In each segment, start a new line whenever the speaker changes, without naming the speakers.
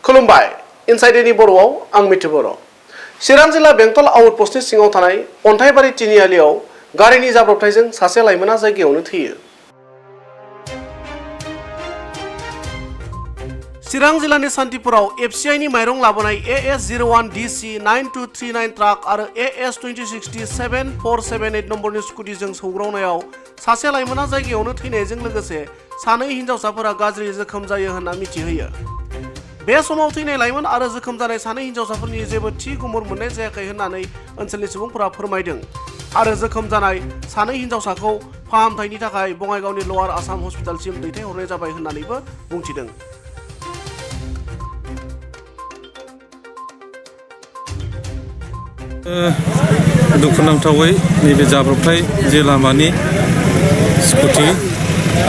खुलुमबाय इनसाइडनि बर'आव आं मिथु बर'। चिरां जिल्ला बेंटल आउटपस्टनि सिङाव थानाय अन्थाइबारि तिनिआलियाव गारिनि जाब्रबथायजों सासे लाइमोना जायगायावनो थैयो। चिरां जिल्लानि सान्तिपुराव एफसीआईनि माइरं लाबोनाय AS01DC 9239 ट्राक आरो AS2060 7478 नम्बरनि स्कुटिजों सौग्रावनायाव सासे लाइमोना जायगायावनो थैनायजों लोगोसे सानै हिनजावसाफोरा गाज्रि जोखोम जायो होनना मिथिहोयो। बे समाव थैनाय लाइमोन आरो जोखोम जानाय सानै हिनजावसाफोरनि जेबो थि गुमुर मोननाय जायाखै होननानै ओनसोलनि सुबुंफोरा फोरमायदों आरो जोखोम जानाय सानै हिनजावसाखौ फाहामथायनि थाखाय बङाइगावनि लवार आसाम हस्पिटालसिम दैथायहरनाय जाबाय होननानैबो बुंथिदों।
दुखुनांथावै नैबे जाब्रबथाय जे लामानि स्कुटि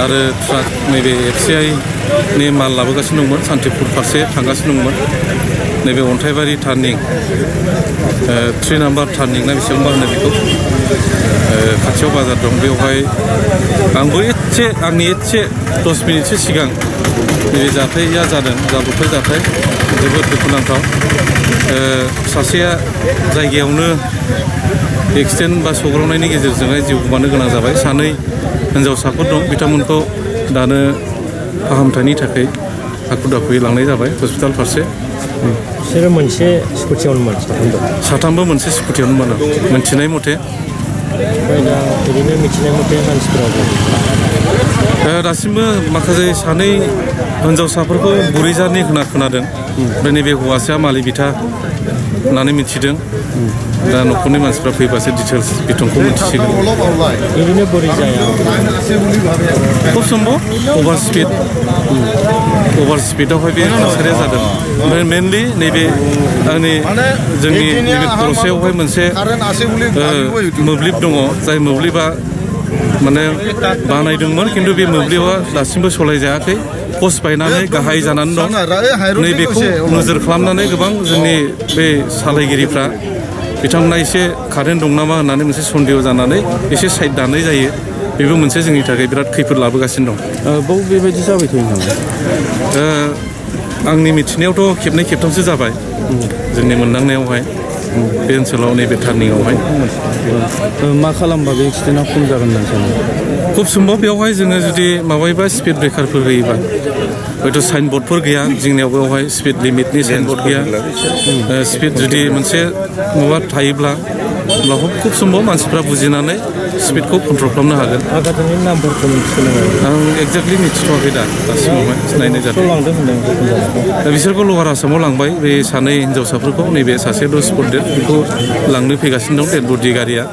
आरो ट्राक नैबे एफसीआईनि माल लाबोगासिनो दंमोन, सान्तिपुर फारसे थांगासिनो दंमोन। नैबे अन्थाइबारि टार्निं 3 नाम्बार टार्निं ना बेसेबांबा होनो बेखौ, खाथियाव बाजार दं बेवहाय आंबो आंनि 10 मिनिटसो सिगां नैबे जाथाया जादों, जाब्रबथाय जाथाय जोबोद दुखुनांथाव। सासेया जायगायावनो एक्सिडेन्ट बा सौग्रावनायनि गेजेरजोंहाय जिउ गोमानो गोनां जाबाय। सानै हिनजावसाफोर दं, बिथांमोनखौ दानो फाहामथायनि थाखाय हाखु दाखुयै लांनाय जाबाय हस्पिटाल फारसे।
बिसोरो मोनसे स्कुटियावनो
साथामबो मोनसे स्कुटियावनो मोनो मिथिनाय मथे।
ओरैनो मिथिनाय मथे मानसिफोरा
दासिमबो माखासे सानै हिनजावसाफोरखौ बुरैजारनि खोनादों। ओमफ्राय नैबे हौवासाया मालि बिथा होननानै मिथिदों। दा न'खरनि मानसिफ्रा फैबासो डिटेल्स बिथंखौ मिथिसिगोन।
ओरैनो बोरै जाया
खुब सम्भब अभार स्पिडावहाय बे थासारिया जादों। ओमफ्राय मेनलि नैबे जोंनि नैबे खर'सायावहाय मोनसे मोब्लिब दङ, जाय मोब्लिबा माने बानायदोंमोन, खिन्थु बे मोब्लिबा दासिमबो सलायजायाखै। पस्ट बायनानै गाहाय जानानै दं। नैबेखौ नोजोर खालामनानै गोबां जोंनि बे सालायगिरिफ्रा बिथांमोना एसे कारेन्ट दं नामा होननानै मोनसे सन्देह जानानै एसे साइड दानाय जायो। बेबो मोनसे जोंनि थाखाय बिराद खैफोद लाबोगासिनो दं।
बाव बेबायदि जाबाय थायो नामा?
आंनि मिथिनायावथ' खेबनै खेबथामसो जाबाय जोंनि मोनदांनायावहाय बे ओनसोलाव नैबे टार्निंआवहाय।
मा खालामबा बे एक्सिडेन्टआ खम जागोन होननानै सानो?
खुब सम्भब बेवहाय जोङो जुदि माबायोबा स्पिड ब्रेकारफोर होयोबा, हयथ' साइन बर्डफोर गैया जोंनियाव, बेवहाय स्पिड लिमिटनि साइन बर्ड गैया। स्पिड जुदि मोनसे माबा थायोब्ला खुब सम्भब मानसिफ्रा बुजिनानै स्पिडखौ कन्ट्रल खालामनो हागोन।
आघातनि नामफोरखौ मिथिनो
आं एक्जेक्टलि मिथिथ'वाखै दासिमावहाय नायनाय जादों। बिसोरखौ लवार आसामाव लांबाय। बे सानै हिनजावसाफोरखौ नैबे सासेल' स्पट डेड, बेखौ लांनो फैगासिनो दं डेड बडि गारिया।